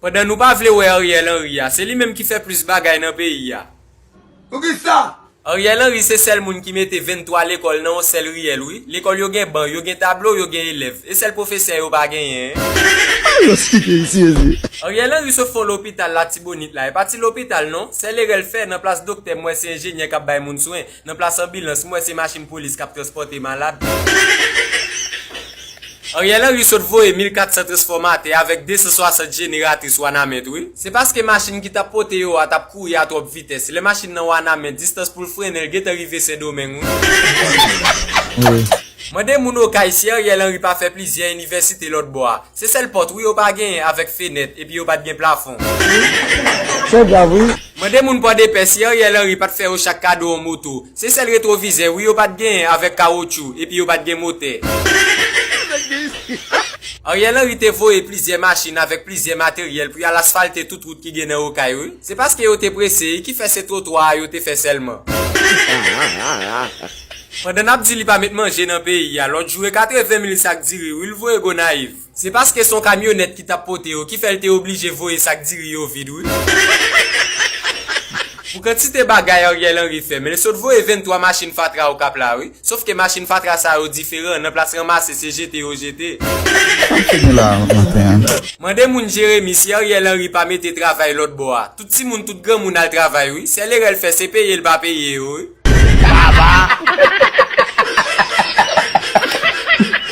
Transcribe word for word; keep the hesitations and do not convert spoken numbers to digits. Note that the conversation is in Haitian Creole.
Pandan nou pa vle wè Ariel Henry a, se li menm ki fè plis bagay nan peyi a. Poukisa? Ariel Henry se sèl moun ki mete venntwa lekòl nan yon sèl riyèl, wi. Lekòl yo gen ban, yo gen tablo, yo gen elèv. E sèl pwofesè yo pa genyen. Ariel Henry sot fè yon lopital Latibonit la. E pa ti lopital non. Sèl erè l fè, nan plas doktè, m wè se enjenyè k ap bay moun swen. Nan plas anbilans, m wè se machin polis k ap transpòte malad. Ariel Henry sot voye mil kat san transfòmatè avèk de san swasant jeneratris Wanament, wi. Se paske machin ki t ap pote yo a t ap kouri a twòp vitès. Lè machin nan Wanament, distans pou l frennen, l gentan rive Sendomeng, wi. Mande moun Okay si Ariel Henry pa fè plizyè inivèsite lòtbò a. Se sèl pòt, wi, yo pa genyen avèk fenèt, epi yo pa t gen plafon. Mande moun Pòdepè si Ariel Henry pa t fè yo chak kado yon moto. Se sèl retwovizè, wi, yo pa t genyen avèk kawotchou, epi yo pa t gen motè. Ariel Henry te voye plizyè machin avèk plizyè materyèl pou y al asfalte tout wout ki gen nan Okay, wi. Se paske yo te prese, ki fè se twotwa a yo te fè sèlman. Pandan n ap di li pa met manje nan peyi a, lòt jou e katreven mil sak diri, wi, l voye Gonayiv. Se paske se yon kamyonèt ki t ap pote yo, ki fè l te oblije voye sak diri yo vid, wi. Pou kantite bagay Ariel Henry fè, men l sot voye venntwa machin fatra Okap la, wi. Sòf ke machin fatra sa yo diferan, nan plas ranmase, se jete yo jete. Sa m fini la maten an. Mande moun Jeremi si Ariel Henry pa mete travay lòtbò a. Tout timoun, tout granmoun al travay, wi. Sèl erè l fè, se peye l pa peye yo, wi.